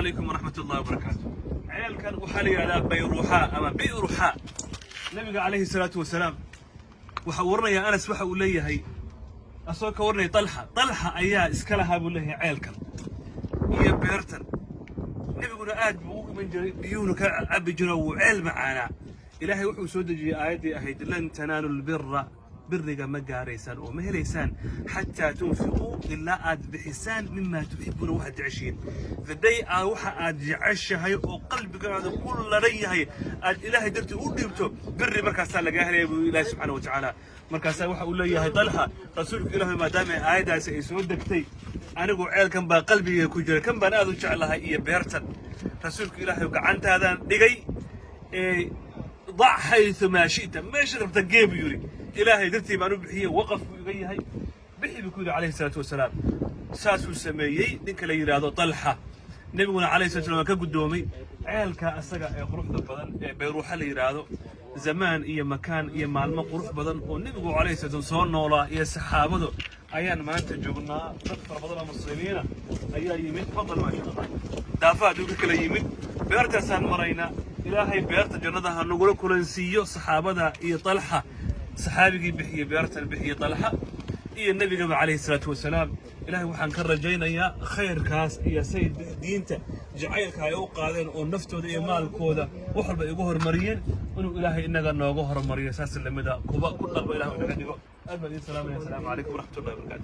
Calaykum waraxmat ullahi wabarakaatu. Ceelkan waxaa la yidhahdaa Bayruuxaa ama Bi'ruxaa. Nabiga calayhi salaatu wasalaam waxa uu waranayaa, Anas waxa uu leeyahay, asagoo ka waranaya Talxa, Talxa ayaa iska lahaa buu leeyahay ceelkan iyo beertan. Nebiguna aad buu u iman jiray, biyuhuna ka cabbi jiro, wuu ceel macaanaa. Ilaahay wuxuu soo dejiyey aayaddii ahayd: "لن تنالوا البر", biriga ma gaaraysaan oo ma helaysaan, "حتى تنفقوا", ilaa aad bixisaan, "مما تحبون", waxaad jeceshihiin. The day aa waxa aad jeceshahay oo qalbigaada ku laran yahay aad Ilaahay dartii u dhiibto, biri markaasaa lagaa helaya buu Ilaahay subxaana wa tacaala. Markaasaa waxa uu leeyahay Talxa: "Rasuulku Ilaahay, maadaama aayaddaasi ay soo degtay, anigu ceelkan baa qalbiga ku jira, kan baan aad u jeclahay iyo beertan. Rasuulku Ilaahay, gacantaadaan dhigay ee ضع حيثما شئت", meesha rabta gee buu yidhi. Ilaahay dartii baan u bixiyey, waqaf buu iga yahay, bixi buu ku yidhi calayhi salaatu wasalaam. Saasuu sameeyey ninka la yidhaahdo Talxa. Nebiguna calayhi salatu wasalaam ka guddoomay ceelka asaga ee quruxda badan ee Bayruuxa la yidhaahdo. Zamaan iyo makaan iyo maalmo qurux badan oo nebigu calayhi salatu wasalaam soo noolaa iyo saxaabadu ayaan maanta joognaa. Dad fara badan oo muslimiina ayaa yimid, fadal, maasha Allah, daafaha adduunka kala yimid. Beertaasaan maraynaa. Ilaahay beerta jannada ha nagula kulansiiyo saxaabada iyo Talxa, saxaabigii bixiyey beertan bixiyey, Talxa iyo nebigaba calayhi salaatu wasalaam. Ilaahay waxaan ka rajaynayaa khayrkaas iyo say diinta jacaylka ay u qaadeen oo naftooda iyo maalkooda wax walba ay ugu horumariyeen, inuu Ilaahay inaga nooga horumariyo. Saas lamida kuba ku dhaqma Ilahay naga dhigo. Aad baan idiin salaamaya. Asalaamu calaykum waraxmatullahi wabarakatu.